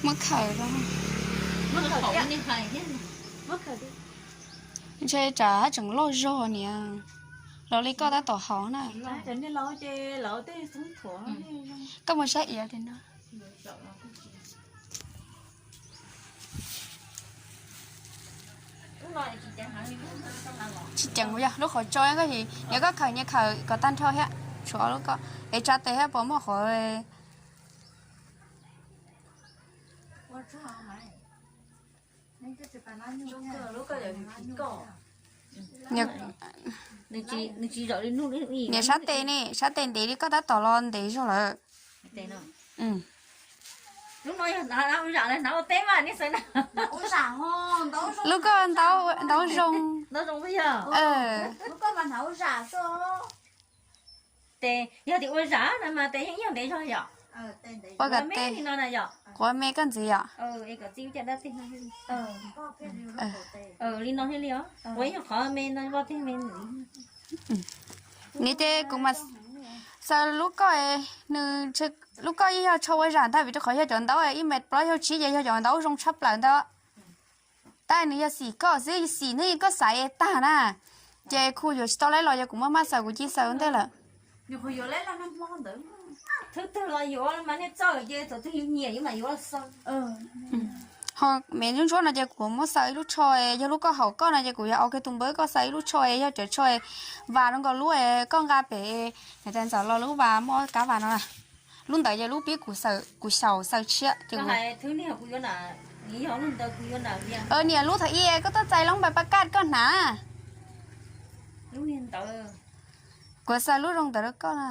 Muab khawm rau. Ntshe tsam haj tseem loj zog niam. Los li koj tab tom haus na. Koj mus saib iav no. Tsis ceev yog lub qhov tso koj, yog koj khawm nyias khawm kom tag nrho thiab tshuav lub koj es tsa tes thiab puas muaj qhov. Niam sab tes ne, sab tes ntev li koj tab tom los ntev zog lawm. Lub koj ntaub zoo. Tes yog tias ua zam no mas tes yeej ib yam ntev zog yom. Ua kom tes, quav me koj ntxiv yom. Li no thiaj li os, ua ib nyuag qhov me no voj teg me. Nws ces kuv mas xaws lub koj, nws, lub koj yeej yog tsho ua zam ntag vim rau qhov yog cov ntaub ib mev plaub caug tsib ces yog cov ntaub zoo tshaj plaws ntag. Tab nws yog xim koj xwb, xim hnub koj xaiv tag na, ces khu yuav tsis tau laib los yog kuv muab maj xaws kuv cia xaws ua ntej lawm. Thwb twg los yuav mas nej txawj ces thaum twg yus nyiam yus mam yuav los xaws. Ho me ntsuab ntsuab no ces kuv muab xaws ib lub tsho, yog lub koj haum koj no ces kuv yuav au kiag tus npawb koj xaws ib lub tsho, yog cov tsho vas rau nkaus lub koj nqa pem, niam tais ntxawm los lub vas muaj kab vas no na. Lub ntawd yog lub pib kuv xaus xaws tshiab ces niam lub thaum ib koj tuaj txais lub npais pas kaj koj hnav. Kuv xaws lub zoo ntawd rau koj na.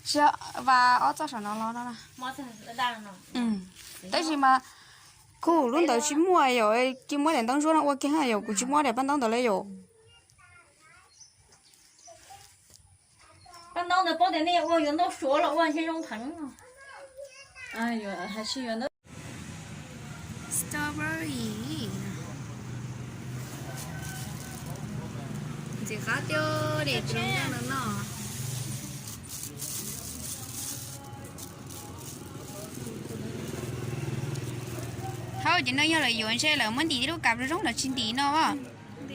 Tsis, vas ob txoj saum no los no na. Tab sis mas kuv lub ntawd tsis muaj yom, cia muab daim ntaub ntsuab no ua kiag yom, kuv tsis muab daim paj ntaub ntawd li yom. Paj ntaub ntawd paub tias nej ua yuav ntau suav los ua ntshe zoo heev. Strawberry. Ntxim qab tiag, de tsis zoo noj no. Hauv ces no yog lawv yuav ntshe lawv muab ntim tib lub kav zoo zoo los tsis ntim no as.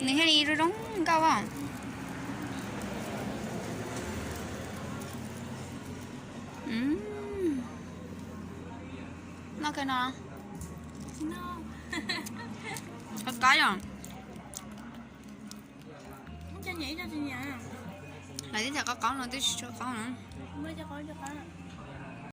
Nws thiaj li zoo zoo nkauj as. Noj kiag no. Qab qab yom. Lawv twb tias qab qab no twb tsis tshua qab na.